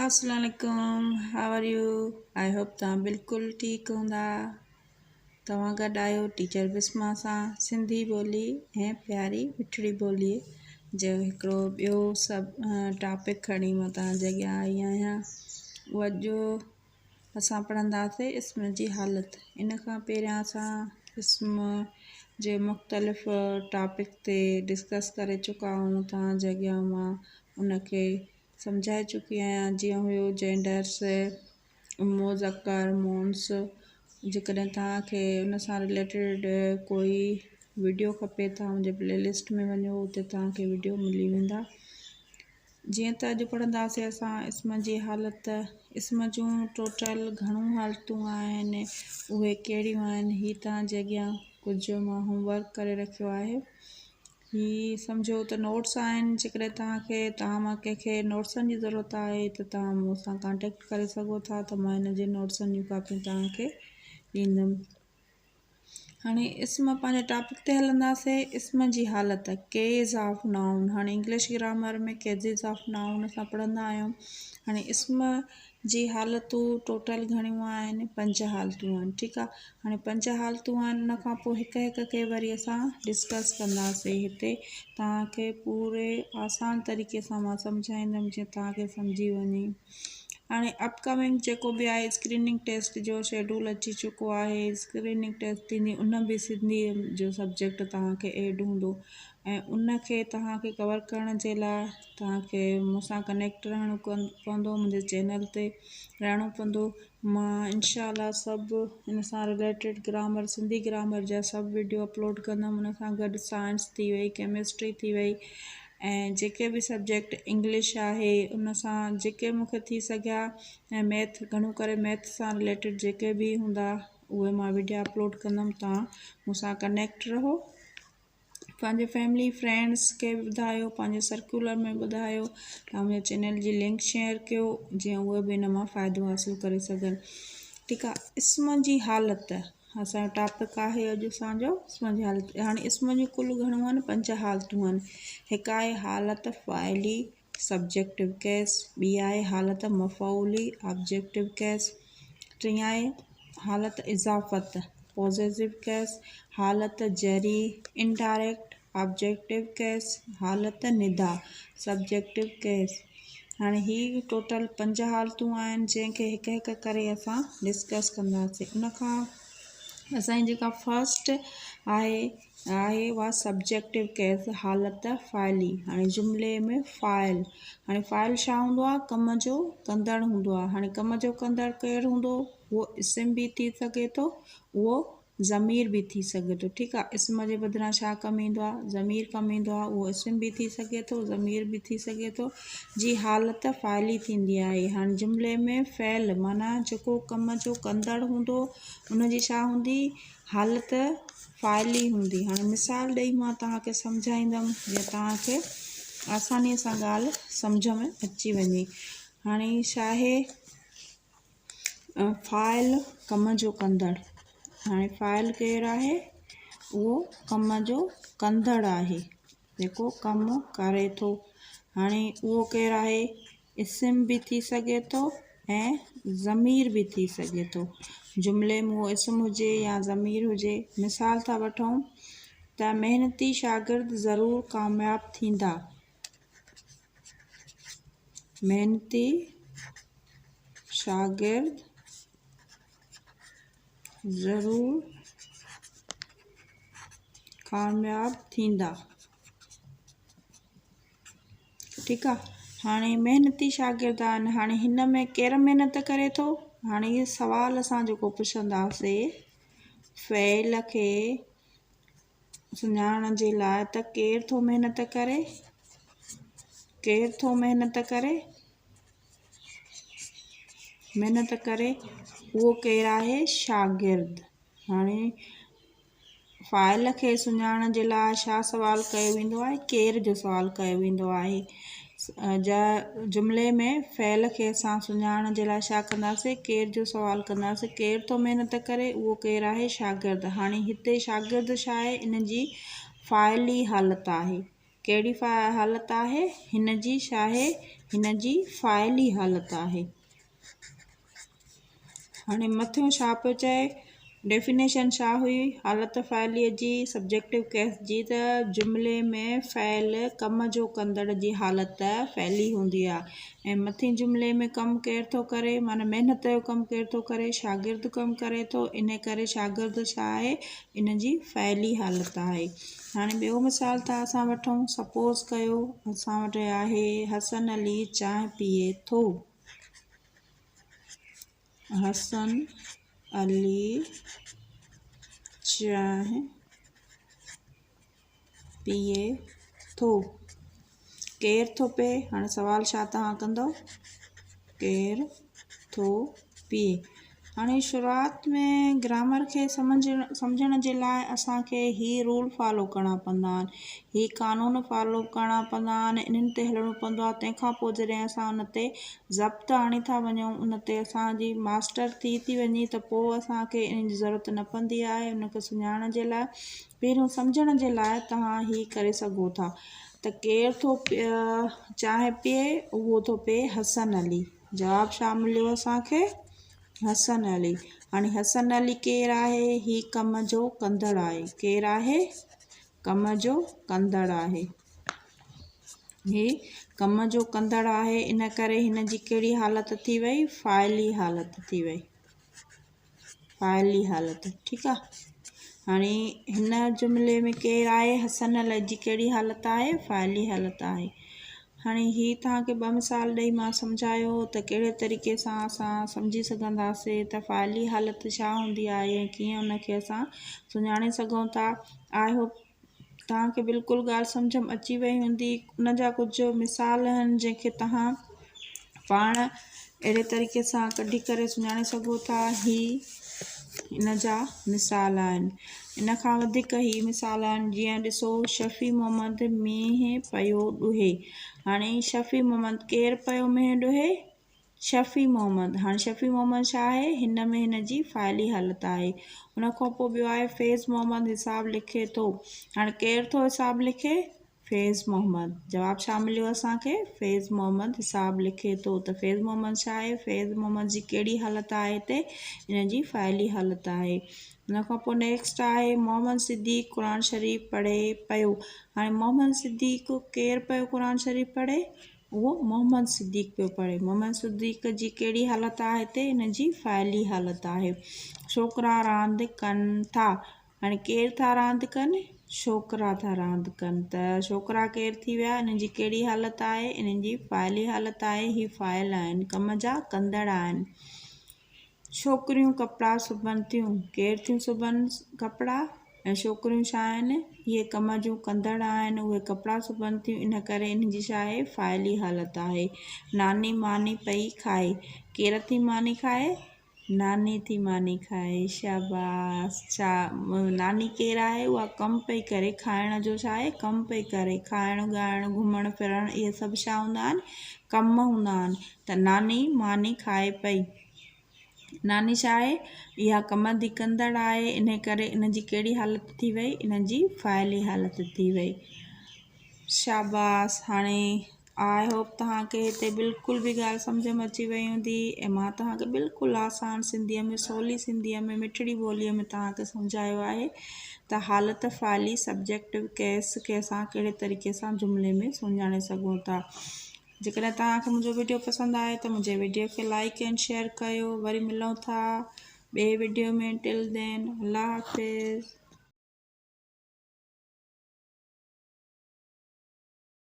السلام عليڪم how are you I hope توهان بلڪل ٺيڪ هوندا توهان گڏ آهيو ٽيچر بسما سان سنڌي ٻولي ۽ پياري مٺڙي ٻولي جو هڪڙو ٻيو سب ٽاپڪ کڻي مان توهان جي اڳيان آئي آهيان اهو اڄ اسان پڙهنداسين اسم جي حالت ان کان پهريان اسان اسم جي مختلف ٽاپڪ تي ڊسڪس ڪري چڪا آهيون توهان جي اڳيان مان ان کي سمجهائي چڪي آهيان جيئن هيو جينڊرس مذڪر مونث جيڪڏهن توهان کي ان سان رليٽيڊ ڪوئي وڊيو کپي ته منهنجي پلي لسٽ ۾ وڃو اتي توهان کي وڊيو ملي ويندا جيئن ته اڄ پڙهنداسين اسان اسم جي حالت اسم جون ٽوٽل گهڻو حالتون آهن اهي ڪهڙيون آهن هي توهان جي اڳيان ڪجهه مان هوم ورڪ ڪري رکيو آهي هي سمجهو ته نوٽس آهن جيڪڏهن توهان کي توهان مان ڪنهن کي نوٽسن جي ضرورت آهي ته توهان مون سان ڪانٽيڪٽ ڪري سگهو ٿا ته مان هن جي نوٽسن جون ڪاپيون توهان کي ڏيندم هاڻي اسم پنهنجي ٽاپڪ تي هلنداسين اسم جي حالت ڪيز آف نائون هاڻي انگلش گرامر ۾ ڪيزز آف نائون اسان پڙهندا آهيون هاڻي اسم جي حالتون ٽوٽل گهڻيون آهن پنج حالتون آهن ٺيڪ آ هاڻي پنج حالتون آهن ان کان پوء هڪ هڪ کي وري اسان ڊسڪس ڪنداسين هتي توهان کي پوري آسان طريقي سان مان سمجهائيندم جيئن توهان کي سمجهي وڃي هاڻي اپ ڪمنگ جيڪو به آهي اسڪريننگ ٽيسٽ جو شيڊول اچي چڪو آهي اسڪريننگ ٽيسٽ ٿيندي ان به سنڌي جو سبجيڪٽ توهان کي ايڊ هوندو ۽ ان کي توهان کي ڪور ڪرڻ جي لاء توهان کي مون سان ڪنيڪٽ رهڻو پوندو منهنجي چينل تي رهڻو پوندو مان انشاء الله سڀ ان سان رليٽيڊ گرامر سنڌي گرامر جا سڀ وڊيو اپلوڊ ڪندم ان سان گڏ سائنس ٿي وئي ڪيمسٽري ٿي وئي ۽ جيڪي به سبجيڪٽ انگلش آهي ان سان جيڪي مون کي ٿي سگهيا ۽ ميٿ گهڻو ڪري ميٿ سان رليٽيڊ جيڪي به هوندا اهي مان وڊيا اپلوڊ ڪندم توهان مون سان ڪنيڪٽ رهو پنهنجي فيملي فرينڊس کي به ٻڌايو پنهنجي سرڪيولر ۾ ٻڌايو ۽ منهنجي چينل جي لنڪ شيئر ڪيو جيئن اهي به ان مان فائدو حاصل ڪري سگهن ٺيڪ آهي اسم جي حالت اسانجو ٽاپڪ آهي اڄ اسانجو اسم جي حالت هاڻي اسم جون ڪل گهڻيون آهن پنج حالتون آهن هڪ آهي حالت فاعلي سبجيڪٽو ڪيس، ٻي آهي حالت مفعولي، آبجيڪٽو ڪيس، ٽين آهي حالت اضافت، پوزيسو ڪيس، حالت جري، انڊائريڪٽ آبجيڪٽو ڪيس، حالت ندا، سبجيڪٽو ڪيس. هاڻي هي ٽوٽل پنج حالتون آهن جنهن کي هڪ هڪ ڪري اسان ڊسڪس ڪنداسين. ان کان اسان جي جيڪا فرسٽ آهي آهي اها سبجيڪٽو ڪيس حالت فاعلي هاڻي جملي ۾ فاعل هاڻي فاعل ڇا هوندو آهي ڪم جو ڪندڙ هوندو آهي هاڻي ڪم جو ڪندڙ ڪير هوندو اهو اسم به ٿي سگهي ٿو اهو ضمير به ٿي سگهي ٿو ٺيڪ آهي اسم جي بدران ڇا ڪم ايندو آهي ضمير ڪم ايندو آهي اهو اسم به ٿي سگهي ٿو ضمير به ٿي سگهي ٿو جي حالت فاعلي ٿيندي آهي هاڻي جملي ۾ فعل معنيٰ جيڪو ڪم جو ڪندڙ هوندو ان جي ڇا هوندي حالت فاعلي هوندي. هاڻي مثال ڏئي مان توهان کي سمجهائيندم جيئن توهان کي آسانيء سان ڳالهه سمجهه ۾ اچي وڃي. هاڻي ڇا آهي فاعل ڪم جو ڪندڙ. هاڻي فاعل ڪير آهي؟ اهو ڪم جو ڪندڙ آهي جيڪو ڪم ڪري ٿو. هاڻي اهو ڪير آهي؟ اسم به ٿي سگهي ٿو ۽ ضمير به ٿي سگهي ٿو. جملي ۾ اهو اسم هجي يا ضمير هجي. مثال ٿا وٺون ته محنتي شاگرد ضرور ڪامياب ٿيندا. محنتي شاگرد ضرور ڪامياب ٿيندا. ٺيڪ آ هاڻي محنتي شاگرد آهن هاڻي هن ۾ ڪير محنت ڪري ٿو هاڻي هي سوال اسان جيڪو پڇنداسي فعل کي سڃاڻڻ جي لاء ته ڪير ٿو محنت ڪري ڪير ٿو محنت ڪري محنت ڪري اهو ڪير آهي شاگرد هاڻي فاعل کي سڃاڻڻ جي لاء ڇا سوال ڪيو ويندو آهي؟ ڪير جو سوال ڪيو ويندو آهي. جملي ۾ فعل کي اسان سڃاڻڻ جي لاء ڇا ڪنداسين؟ ڪير جو سوال ڪنداسين. ڪير ٿو محنت ڪري؟ اهو ڪير آهي؟ شاگرد. هاڻي هتي شاگرد ڇا آهي؟ ان جي فاعلي حالت آهي. ڪهڙي حالت آهي؟ هن جي ڇا آهي؟ هن جي فاعلي حالت آهي. هاڻي مٿيون ڇا پيو چئي؟ ڊيفينيشن ڇا هئي حالت فاعليء جي، سبجيڪٽو ڪيس جي، ته جملي ۾ فعل ڪم جو ڪندڙ جي حالت فعلي هوندي آهي ۽ مٿين جملي ۾ ڪم ڪير ٿو ڪري معنيٰ محنت جو ڪم ڪير ٿو ڪري شاگرد ڪم ڪري ٿو ان ڪري شاگرد ڇا آهي ان جي فعلي حالت آهي. هاڻي ٻيو مثال ٿا اسان وٺون سپوز ڪيو اسان وٽ آهي حسن علي چانهه پيئي ٿو. حسن علي چانهه پيئي ٿو. ڪير ٿو پئي؟ هاڻي سوال ڇا توهان ڪندؤ؟ ڪير ٿو پيئي؟ هاڻي شروعات ۾ گرامر کي سمجهڻ سمجهڻ جي لاء اسان کي هي رول فالو ڪرڻا پوندا آهن هي قانون فالو ڪرڻا پوندا آهن انهن تي هلڻو پوندو آهي تنهن کان پوء جڏهن اسان ان تي ضبط آڻي ٿا وڃون ان تي اسان جي ماسٽر ٿي ٿي وڃي ته پوء اسان کي انهن جي ضرورت نه پوندي آهي ان کي سڃاڻڻ جي لاء پهريون سمجهڻ جي لاء توهان هي ڪري سگهو ٿا ته ڪير ٿو چانهه پيئي اهو ٿو پيئي حسن علي جواب ڇا مليو اسان کي؟ حسن علي. هاڻي حسن علي ڪير آهي؟ هي ڪم جو ڪندڙ آهي. ڪير آهي؟ ڪم جو ڪندڙ آهي. هي ڪم جو ڪندڙ آهي ان ڪري هن جي ڪهڙي حالت ٿي وئي؟ فاعلي حالت ٿي وئي. فاعلي حالت ٺيڪ آ هاڻي هن جملي ۾ ڪير آهي حسن علي جي ڪهڙي حالت آهي فاعلي حالت آهي هاڻي هي توهان کي ٻه مثال ڏئي مان سمجهايو ته ڪهڙي طريقي سان اسان سمجهي سگهنداسي ته فاعلي حالت ڇا هوندي آهي ۽ ڪيئن ان کي اسان سڃاڻي سگهون ٿا I hope توهان کي بلڪل ڳالهه سمجهه م اچي وئي هوندي ان جا ڪجهه مثال آهن جنهن کي توهان پاڻ اهڙي طريقي سان ڪڍي ڪري سڃاڻي سگهو ٿا هي ان جا مثال آهن ان کان وڌيڪ هي مثال آهن جيئن ڏسو شفيع محمد مينهن پيو ڏهي هاڻي شفيع محمد ڪير پيو مينهن ڏهي شفيع محمد، هاڻي شفيع محمد ڇا آهي؟ هن ۾ هن جي فاعلي حالت آهي. ان کان پوء ٻيو آهي فيض محمد حساب لکي ٿو. هاڻي ڪير ٿو حساب لکي؟ فيض محمد. جواب ڇا مليو اسان کي؟ فيض محمد حساب لکي ٿو. ته فيض محمد ڇا آهي؟ فيض محمد جي ڪهڙي حالت آهي هتي؟ هن جي فاعلي حالت آهي. ان کان پوء نيڪسٽ آهي محمد صديق قرآن شريف پڙهي پيو. هاڻي محمد صديق ڪير پيو قرآن شريف پڙهي؟ اهو محمد صديق پيو پڙهي. محمد صديق جي ڪهڙي حالت آهي هتي؟ ان جي فاعلي حالت آهي. ڇوڪرا راند ڪن ٿا. هاڻي ڪير ٿا راند ڪن؟ ڇوڪرا ٿا راند ڪن. ته ڇوڪرا ڪير ٿي ويا؟ انهن جي ڪهڙي حالت آهي؟ انهن جي فاعلي حالت آهي. هي فاعل آهن، ڪم جا ڪندڙ آهن. ڇوڪريون ڪپڙا سبن ٿيون. ڪير ٿيون سبن ڪپڙا؟ ۽ ڇوڪريون ڇا آهن؟ اهي ڪم جون ڪندڙ آهن، اهي ڪپڙا سبن ٿيون، ان ڪري انهن جي ڇا آهي؟ فاعلي حالت آهي. ناني ماني پئي کائي. ڪير ٿي ماني کائي؟ ناني ٿي ماني کائي. شاباس! ڇا ناني ڪير آهي؟ اها ڪم پئي ڪري. کائڻ جو ڇا آهي؟ ڪم پئي ڪري. کائڻ، ڳائڻ، گهمڻ ڦرڻ اهي سڀ ڇا هوندا آهن؟ ڪم هوندا آهن. ته ناني ماني کائي پئي. ناني ڇا آهي؟ اها ڪم جي ڪندڙ آهي، انهي ڪري ان جي ڪهڙي حالت ٿي وئي؟ ان جي فاعلي حالت ٿي وئي. شاباس هاڻي I hope توهان کي هتي بلڪل به ڳالهه سمجهه ۾ اچي وئي هوندي ۽ مان توهان کي بلڪل آسان سنڌيء ۾ سولي سنڌيء ۾ مٺڙي ٻوليء ۾ توهان کي سمجهايو آهي ته حالت فاعلي سبجيڪٽو ڪيس کي اسان ڪهڙي طريقي سان جملي ۾ سڃاڻي سگهون ٿا. جيڪڏهن توهان کي منهنجو وڊيو پسند آيو ته منهنجي وڊيو کي لائڪ ۽ شيئر ڪيو. وري ملون ٿا ٻئي وڊيو ۾ ٽل دين الله حافظ.